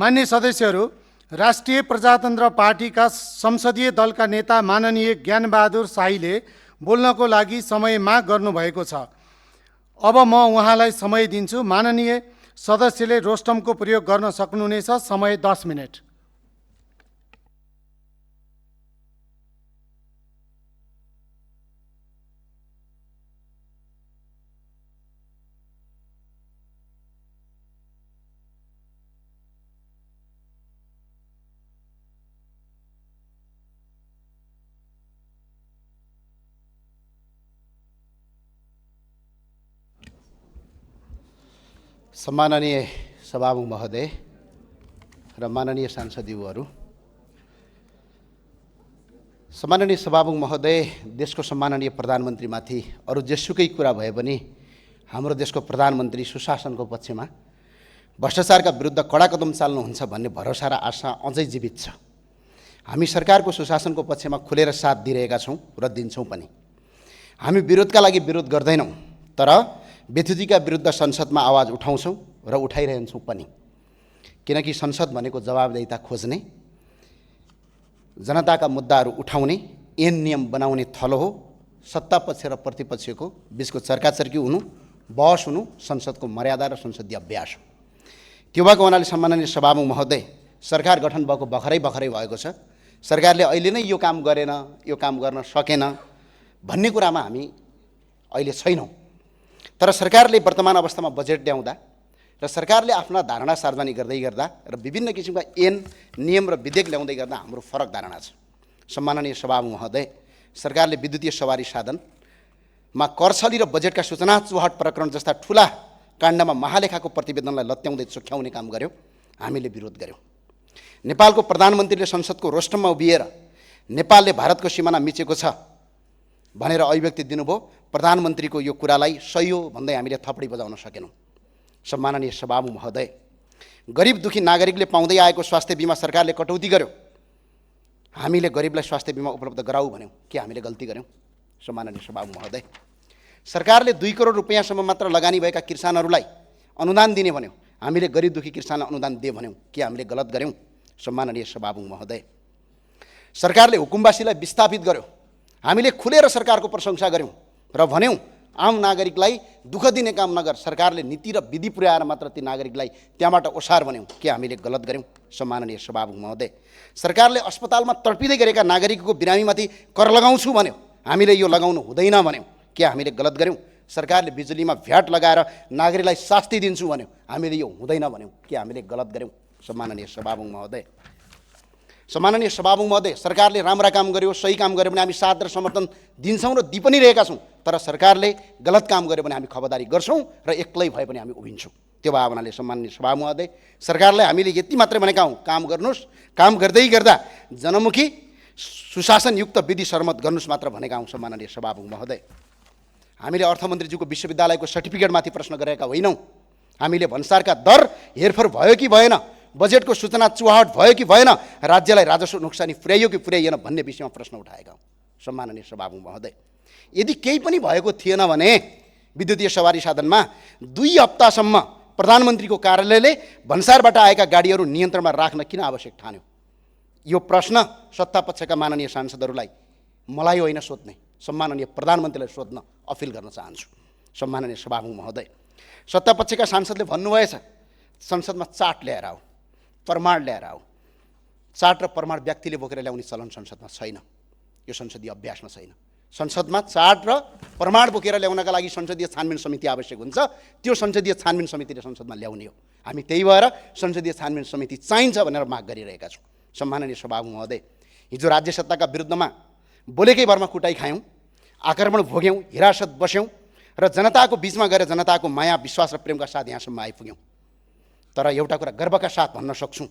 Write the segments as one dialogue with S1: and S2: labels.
S1: मान्य सदस्यहरू, राष्ट्रिय प्रजातन्त्र पार्टीका संसदीय दलका नेता माननीय ज्ञानबहादुर शाहीले बोल्नको लागि समय माग गर्नुभएको छ। अब म उहाँलाई समय दिन्छु। माननीय सदस्यले रोस्टमको प्रयोग गर्न सक्नुहुनेछ। समय 10 मिनेट।
S2: सम्माननीय सभामुख महोदय र माननीय सांसदज्यूहरू, सम्माननीय सभामुख महोदय, देशको सम्माननीय प्रधानमन्त्रीमाथि अरू जेसुकै कुरा भए पनि हाम्रो देशको प्रधानमन्त्री सुशासनको पक्षमा भ्रष्टाचारका विरुद्ध कडा कदम चाल्नुहुन्छ भन्ने भरोसा र आशा अझै जीवित छ। हामी सरकारको सुशासनको पक्षमा खुलेर साथ दिइरहेका छौँ र दिन्छौँ पनि। हामी विरोधका लागि विरोध गर्दैनौँ, तर बेथुदीका विरुद्ध संसदमा आवाज उठाउँछौँ र उठाइरहन्छौँ पनि। किनकि संसद भनेको जवाबदेहिता खोज्ने, जनताका मुद्दाहरू उठाउने, ऐन नियम बनाउने थलो हो। सत्तापक्ष र प्रतिपक्षको बीचको चर्काचर्की हुनु, बहस हुनु संसदको मर्यादा र संसदीय अभ्यास हो। त्यो भएको हुनाले सम्माननीय सभामुख महोदय, सरकार गठन भएको भर्खरै भएको छ। सरकारले अहिले नै यो काम गरेन, यो काम गर्न सकेन भन्ने कुरामा हामी अहिले छैनौँ। तर सरकारले वर्तमान अवस्थामा बजेट ल्याउँदा र सरकारले आफ्ना धारणा सार्वजनिक गर्दै गर्दा र विभिन्न किसिमका ऐन नियम र विधेयक ल्याउँदै गर्दा हाम्रो फरक धारणा छ। सम्माननीय सभामुख महोदय, सरकारले विद्युतीय सवारी साधनमा करछली र बजेटका सूचना चुहाट प्रकरण जस्ता ठुला काण्डमा महालेखाको प्रतिवेदनलाई लत्याउँदै चोख्याउने काम गर्यो। हामीले विरोध गर्यौँ। नेपालको प्रधानमन्त्रीले संसदको रोस्टममा उभिएर नेपालले भारतको सिमाना मिचेको छ भनेर अभिव्यक्ति दिनुभयो। प्रधानमन्त्रीको यो कुरालाई सही हो भन्दै हामीले थपडी बजाउन सकेनौँ। सम्माननीय सभामुख महोदय, गरिब दुखी नागरिकले पाउँदै आएको स्वास्थ्य बिमा सरकारले कटौती गर्यो। हामीले गरिबलाई स्वास्थ्य बिमा उपलब्ध गराऊ भन्यौँ, के हामीले गल्ती गर्यौँ? सम्माननीय सभामुख महोदय, सरकारले 2 करोड रुपैयाँसम्म मात्र लगानी भएका किसानहरूलाई अनुदान दिने भन्यौँ। हामीले गरिब दुखी किसानलाई अनुदान दिए भन्यौँ, के हामीले गलत गर्यौँ? सम्माननीय सभामुख महोदय, सरकारले हुकुमवासीलाई विस्थापित गर्यो। हामीले खुलेर सरकारको प्रशंसा गर्यौँ र भन्यौँ आम नागरिकलाई दुःख दिने काम नगर, सरकारले नीति र विधि पुर्याएर मात्र ती नागरिकलाई त्यहाँबाट ओसार भन्यौँ, के हामीले गलत गर्यौँ? सम्माननीय सभामुख महोदय, सरकारले अस्पतालमा तडपिँदै गरेका नागरिकको बिरामीमाथि कर लगाउँछु भन्यो। हामीले यो लगाउनु हुँदैन भन्यौँ, के हामीले गलत गर्यौँ? सरकारले बिजुलीमा भ्याट लगाएर नागरिकलाई शास्ति दिन्छु भन्यो। हामीले यो हुँदैन भन्यौँ, के हामीले गलत गर्यौँ? सम्माननीय सभामुख महोदय, सम्माननीय सभामुख महोदय, सरकारले राम्रा काम गर्यो, सही काम गर्यो भने हामी साथ र समर्थन दिन्छौँ र दि पनि रहेका छौँ। तर सरकारले गलत काम गर्यो भने हामी खबरदारी गर्छौँ र एक्लै भए पनि हामी उभिन्छौँ। त्यो भावनाले सम्माननीय सभामुख महोदय, सरकारलाई हामीले यति मात्रै भनेका हौँ, काम गर्नुहोस्, काम गर्दै गर्दा जनमुखी सुशासनयुक्त विधि सर्मत गर्नुहोस् मात्र भनेका हौँ। सम्माननीय सभामुख महोदय, हामीले अर्थमन्त्रीज्यूको विश्वविद्यालयको सर्टिफिकेटमाथि प्रश्न गरेका होइनौँ। हामीले भन्सारका दर हेरफेर भयो कि भएन, बजेटको सूचना चुहाट भयो कि भएन, राज्यलाई राजस्व नोक्सानी पुर्याइयो कि पुर्याइएन भन्ने विषयमा प्रश्न उठाएका हौँ। सम्माननीय सभामुख महोदय, यदि केही पनि भएको थिएन भने विद्युतीय सवारी साधनमा 2 हप्तासम्म प्रधानमन्त्रीको कार्यालयले भन्सारबाट आएका गाडीहरू नियन्त्रणमा राख्न किन आवश्यक ठान्यो? यो प्रश्न सत्तापक्षका माननीय सांसदहरूलाई मलाई होइन सोध्ने, सम्माननीय प्रधानमन्त्रीलाई सोध्न अपिल गर्न चाहन्छु। सम्माननीय सभामुख महोदय, सत्तापक्षका सांसदले भन्नुभएछ संसदमा चार्ट ल्याएर आऊ, प्रमाण ल्याएर आऊ। चार्ट र प्रमाण व्यक्तिले बोकेर ल्याउने चलन संसदमा छैन, यो संसदीय अभ्यासमा छैन। संसदमा चार्ट र प्रमाण बोकेर ल्याउनका लागि संसदीय छानबिन समिति आवश्यक हुन्छ। त्यो संसदीय छानबिन समितिले संसदमा ल्याउने हो। हामी त्यही भएर संसदीय छानबिन समिति चाहिन्छ भनेर माग गरिरहेका छौँ। सम्माननीय सभामुख महोदय, हिजो राज्य सत्ताका विरुद्धमा बोलेकै भरमा कुटाइ खायौँ, आक्रमण भोग्यौँ, हिरासत बस्यौँ र जनताको बिचमा गएर जनताको माया विश्वास र प्रेमका साथ यहाँसम्म आइपुग्यौँ। तर एउटा कुरा गर्वका साथ भन्न सक्छौँ,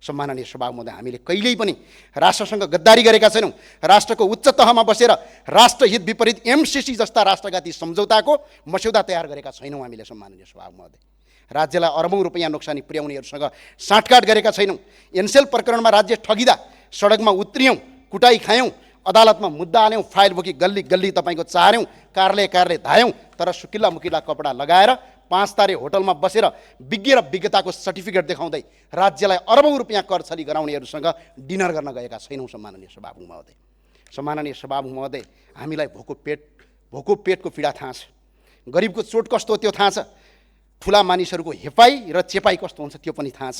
S2: सम्माननीय सभामुख महोदय, हामीले कहिल्यै पनि राष्ट्रसँग गद्दारी गरेका छैनौँ। राष्ट्रको उच्च तहमा बसेर राष्ट्रहित विपरीत MCC जस्ता राष्ट्रघाती सम्झौताको मस्यौदा तयार गरेका छैनौँ हामीले। सम्माननीय सभामुख महोदय, राज्यलाई अरबौँ रुपैयाँ नोक्सानी पुर्याउनेहरूसँग साँठगाँठ गरेका छैनौँ। एनसेल प्रकरणमा राज्य ठगिँदा सडकमा उत्रियौँ, कुटाइ खायौँ, अदालतमा मुद्दा हाल्यौँ, फाइल बोकी गल्ली गल्ली तपाईँको चार्यौँ, कार्यालय कार्यालय धायौँ। तर सुकिल्ला मुकिल्ला कपडा लगाएर 5 तारे होटलमा बसेर विज्ञ र विज्ञताको सर्टिफिकेट देखाउँदै राज्यलाई अरबौं रुपियाँ कर छली गराउनेहरूसँग डिनर गर्न गएका छैनौँ। सम्माननीय सभामुख महोदय, सम्माननीय सभामुख महोदय, हामीलाई भोको पेटको पीडा थाहा छ, गरिबको चोट कस्तो हो त्यो थाहा छ, ठुला मानिसहरूको हेपाई र चेपाई कस्तो हुन्छ त्यो पनि थाहा छ,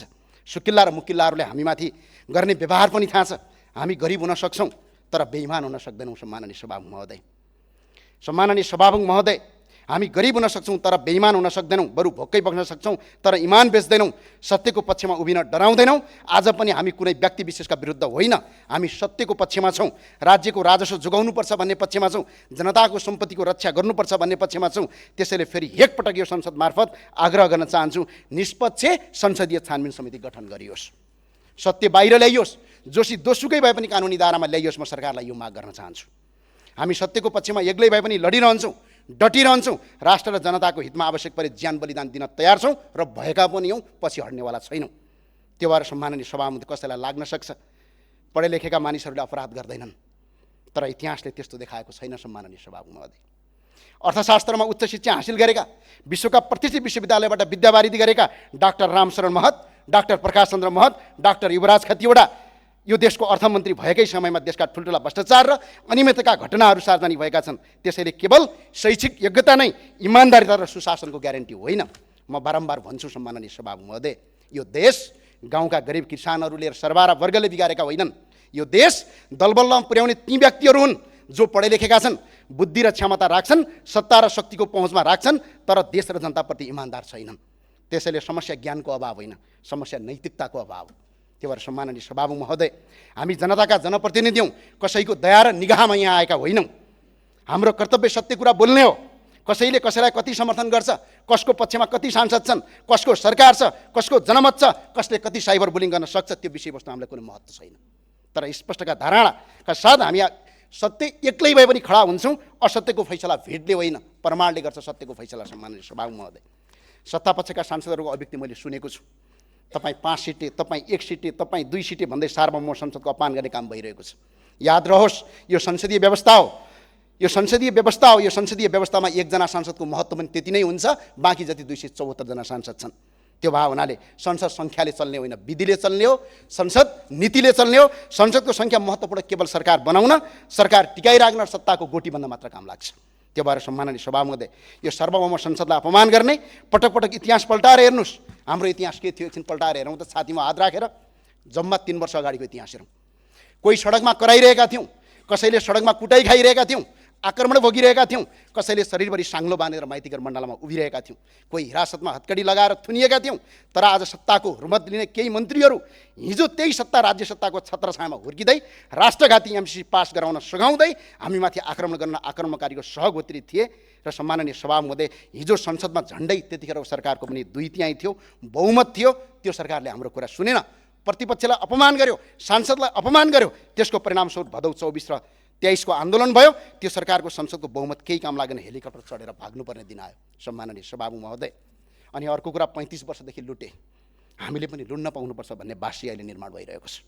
S2: सुकिल्ला र मुकिल्लाहरूले हामीमाथि गर्ने व्यवहार पनि थाहा छ। हामी गरिब हुन सक्छौँ तर बेइमान हुन सक्दैनौँ। सम्माननीय सभामुख महोदय, सम्माननीय सभामुख महोदय, हामी गरिब हुन सक्छौँ तर बेइमान हुन सक्दैनौँ, बरु भोकै बस्न सक्छौँ तर इमान बेच्दैनौँ, सत्यको पक्षमा उभिन डराउँदैनौँ। आज पनि हामी कुनै व्यक्ति विशेषका विरुद्ध होइन, हामी सत्यको पक्षमा छौँ, राज्यको राजस्व जोगाउनुपर्छ भन्ने पक्षमा छौँ, जनताको सम्पत्तिको रक्षा गर्नुपर्छ भन्ने पक्षमा छौँ। त्यसैले फेरि एकपटक यो संसद मार्फत आग्रह गर्न चाहन्छु, निष्पक्ष संसदीय छानबिन समिति गठन गरियोस्, सत्य बाहिर ल्याइयोस्, जोसुकै भए पनि कानुनी दायरामा ल्याइयोस्। म सरकारलाई यो माग गर्न चाहन्छु। हामी सत्यको पक्षमा एक्लै भए पनि लडिरहन्छौँ, डटिरहन्छौँ, राष्ट्र र जनताको हितमा आवश्यक परे ज्यान बलिदान दिन तयार छौँ र भएका पनि हौँ, पछि हट्नेवाला छैनौँ। त्यो भएर सम्माननीय सभामुख कसैलाई लाग्न सक्छ पढे लेखेका मानिसहरूले अपराध गर्दैनन्, तर इतिहासले त्यस्तो देखाएको छैन। सम्माननीय सभामुख महोदय, अर्थशास्त्रमा उच्च शिक्षा हासिल गरेका, विश्वका प्रतिष्ठित विश्वविद्यालयबाट विद्यावारिधि गरेका डाक्टर रामशरण महत, डाक्टर प्रकाश चन्द्र महत, डाक्टर युवराज खतिवडा यो देशको अर्थमन्त्री भएकै समयमा देशका ठुल्ठुला भ्रष्टाचार र अनियमितताका घटनाहरू सार्वजनिक भएका छन्। त्यसैले केवल शैक्षिक योग्यता नै इमानदारिता र सुशासनको ग्यारेन्टी होइन। म बारम्बार भन्छु सम्माननीय सभामुख महोदय, यो देश गाउँका गरिब किसानहरूले र सरबारा वर्गले बिगारेका होइनन्। यो देश दलबलमा पुर्याउने ती व्यक्तिहरू हुन् जो पढे लेखेका छन्, बुद्धि र क्षमता राख्छन्, सत्ता र शक्तिको पहुँचमा राख्छन्, तर देश र जनताप्रति इमानदार छैनन्। त्यसैले समस्या ज्ञानको अभाव होइन, समस्या नैतिकताको अभाव। त्यो भएर सम्माननीय सभामुख महोदय, हामी जनताका जनप्रतिनिधि हौँ, कसैको दया र निगाहमा यहाँ आएका होइनौँ। हाम्रो कर्तव्य सत्य कुरा बोल्ने हो। कसैले कसैलाई कति समर्थन गर्छ, कसको पक्षमा कति सांसद छन्, कसको सरकार छ, कसको जनमत छ, कसले कति साइबर बुलिङ गर्न सक्छ, त्यो विषयवस्तु हामीलाई कुनै महत्त्व छैन। तर स्पष्टका धारणाका साथ हामी सत्य एक्लै भए पनि खडा हुन्छौँ। असत्यको फैसला भिडले होइन, प्रमाणले गर्छ सत्यको फैसला। सम्माननीय सभामुख महोदय, सत्तापक्षका सांसदहरूको अभिव्यक्ति मैले सुनेको छु। तपाईँ 5 सिटे, तपाईँ 1 सिटे, तपाईँ 2 सिटे भन्दै सार्वभौम संसदको अपमान गर्ने काम भइरहेको छ। याद रहोस्, यो संसदीय व्यवस्था हो, यो संसदीय व्यवस्था हो। यो संसदीय व्यवस्थामा एकजना सांसदको महत्त्व पनि त्यति नै हुन्छ, बाँकी जति 274 जना सांसद छन्। त्यो भए हुनाले संसद सङ्ख्याले चल्ने होइन, विधिले चल्ने हो, संसद नीतिले चल्ने हो। संसदको सङ्ख्या महत्त्वपूर्ण केवल सरकार बनाउन, सरकार टिकाइराख्न, सत्ताको गोटी बन्न मात्र काम लाग्छ। त्यो भएर सम्माननीय सभामुख महोदय, यो सार्वभौम संसदलाई अपमान गर्ने, पटक पटक इतिहास पल्टाएर हेर्नुहोस्। हाम्रो इतिहास के थियो एकछिन पल्टाएर हेरौँ त, छातीमा हात राखेर जम्मा 3 वर्ष अगाडिको इतिहास हेरौँ। कोही सडकमा कराइरहेका थियौँ, कसैले सडकमा कुटाइ खाइरहेका थियौँ, आक्रमण भोगिरहेका थियौँ, कसैले शरीरभरि साङ्लो बाँधेर माइतीघर मण्डलामा उभिरहेका थियौँ, कोही हिरासतमा हत्कडी लगाएर थुनिएका थियौँ। तर आज सत्ताको रुमत लिने केही मन्त्रीहरू हिजो त्यही सत्ता राज्य सत्ताको छत्रछायामा हुर्किँदै राष्ट्रघाती एमसी पास गराउन सघाउँदै हामीमाथि आक्रमण गर्न आक्रमणकारीको सहगोत्री थिए। र सम्माननीय सभामुख महोदय, हिजो संसदमा झन्डै त्यतिखेर सरकारको पनि 2/3 थियो, बहुमत थियो। त्यो सरकारले हाम्रो कुरा सुनेन, प्रतिपक्षलाई अपमान गर्यो, सांसदलाई अपमान गर्यो। त्यसको परिणामस्वरूप भदौ 24 र 23 को आन्दोलन भयो। त्यो सरकारको संसदको बहुमत केही काम लागेन, हेलिकप्टर चढेर भाग्नुपर्ने दिन आयो। सम्माननीय सभामुख महोदय, अनि अर्को कुरा 35 वर्षदेखि लुटे, हामीले पनि लुट्न पाउनुपर्छ भन्ने बासी अहिले निर्माण भइरहेको छ।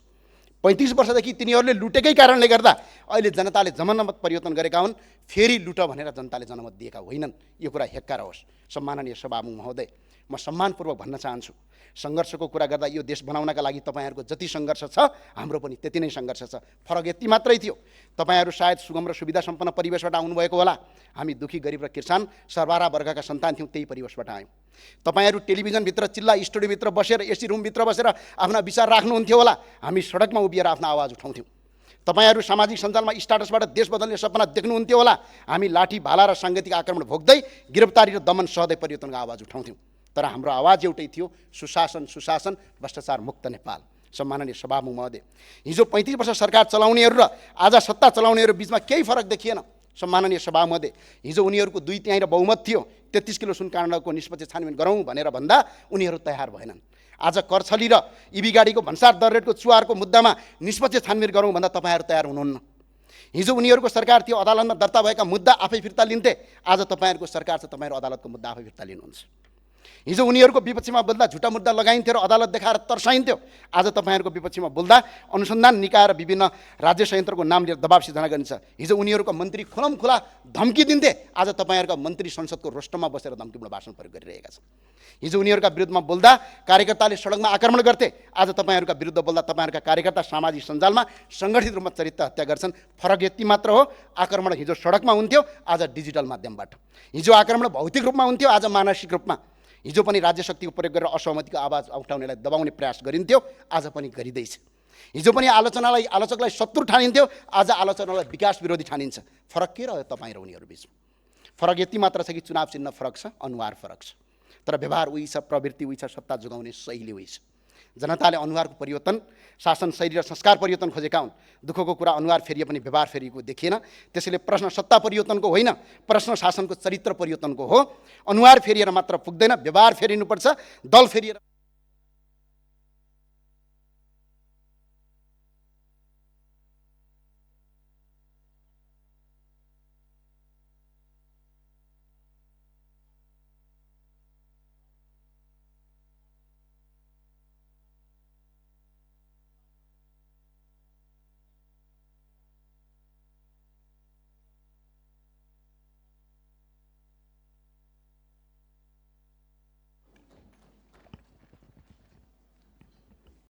S2: 35 वर्षदेखि तिनीहरूले लुटेकै कारणले गर्दा अहिले जनताले जनमत परिवर्तन गरेका हुन्। फेरि लुट भनेर जनताले जनमत दिएका होइनन्। यो कुरा हेक्का रहोस्। सम्माननीय सभामुख महोदय, म सम्मानपूर्वक भन्न चाहन्छु, सङ्घर्षको कुरा गर्दा यो देश बनाउनका लागि तपाईँहरूको जति सङ्घर्ष छ, हाम्रो पनि त्यति नै सङ्घर्ष छ। फरक यति मात्रै थियो, तपाईँहरू सायद सुगम र सुविधा सम्पन्न परिवेशबाट आउनुभएको होला। हामी दुखी गरिब र किसान सरबारा वर्गका सन्तान थियौँ, त्यही परिवेशबाट आयौँ। तपाईँहरू टेलिभिजनभित्र चिल्ला स्टुडियोभित्र बसेर एसी रुमभित्र बसेर आफ्ना विचार राख्नुहुन्थ्यो होला, हामी सडकमा उभिएर आफ्नो आवाज उठाउँथ्यौँ। तपाईँहरू सामाजिक सञ्जालमा स्टाटसबाट देश बदल्ने सपना देख्नुहुन्थ्यो होला, हामी लाठी भाला र साङ्गीतिक आक्रमण भोग्दै गिरफ्तारी र दमन सहदै परिवर्तनको आवाज उठाउँथ्यौँ। तर हाम्रो आवाज एउटै थियो, सुशासन, सुशासन, भ्रष्टाचार मुक्त नेपाल। सम्माननीय सभामुख महोदय, हिजो 35 वर्ष सरकार चलाउनेहरू र आज सत्ता चलाउनेहरू बिचमा केही फरक देखिएन। सम्माननीय सभामुख महोदय, हिजो उनीहरूको 2/3 र बहुमत थियो, 33 किलो सुन काण्डको निष्पक्ष छानबिन गरौँ भनेर भन्दा उनीहरू तयार भएनन्। आज करछली र इबी गाडीको भन्सार दर रेटको चुहारको मुद्दामा निष्पक्ष छानबिन गरौँ भन्दा तपाईँहरू तयार हुनुहुन्न। हिजो उनीहरूको सरकार थियो, अदालतमा दर्ता भएका मुद्दा आफै फिर्ता लिन्थे। आज तपाईँहरूको सरकार छ, तपाईँहरू अदालतको मुद्दा आफै फिर्ता लिनुहुन्छ। हिजो उनीहरूको विपक्षमा बोल्दा झुटा मुद्दा लगाइन्थ्यो र अदालत देखाएर तर्साइन्थ्यो। आज तपाईँहरूको विपक्षमा बोल्दा अनुसन्धान निकाय र विभिन्न राज्य संयन्त्रको नाम लिएर दबाब सिर्जना गरिन्छ। हिजो उनीहरूको मन्त्री खुलमखुला धम्की दिन्थे, आज तपाईँहरूका मन्त्री संसदको रोस्टरमा बसेर धम्कीपूर्ण भाषण प्रयोग गरिरहेका छन्। हिजो उनीहरूका विरुद्धमा बोल्दा कार्यकर्ताले सडकमा आक्रमण गर्थे, आज तपाईँहरूका विरुद्ध बोल्दा तपाईँहरूका कार्यकर्ता सामाजिक सञ्जालमा सङ्गठित रूपमा चरित्र हत्या गर्छन्। फरक यति मात्र हो, आक्रमण हिजो सडकमा हुन्थ्यो, आज डिजिटल माध्यमबाट। हिजो आक्रमण भौतिक रूपमा हुन्थ्यो, आज मानसिक रूपमा। हिजो पनि राज्य शक्तिको प्रयोग गरेर असहमतिको आवाज उठाउनेलाई दबाउने प्रयास गरिन्थ्यो, आज पनि गरिँदैछ। हिजो पनि आलोचकलाई शत्रु ठानिन्थ्यो, आज आलोचनालाई विकास विरोधी ठानिन्छ। फरक के रह्यो तपाईँ र उनीहरू बिचमा? फरक यति मात्र छ कि चुनाव चिन्ह फरक छ, अनुहार फरक छ, तर व्यवहार उही छ, प्रवृत्ति उही छ, सत्ता जोगाउने शैली उही छ। जनताले अनुहारको परिवर्तन, शासन शैली र संस्कार परिवर्तन खोजेका हुन्। दुःखको कुरा अनुहार फेरिए पनि व्यवहार फेरिएको देखिएन। त्यसैले प्रश्न सत्ता परिवर्तनको होइन, प्रश्न शासनको चरित्र परिवर्तनको हो। अनुहार फेरिएर मात्र पुग्दैन, व्यवहार फेरिनुपर्छ। दल फेरिएर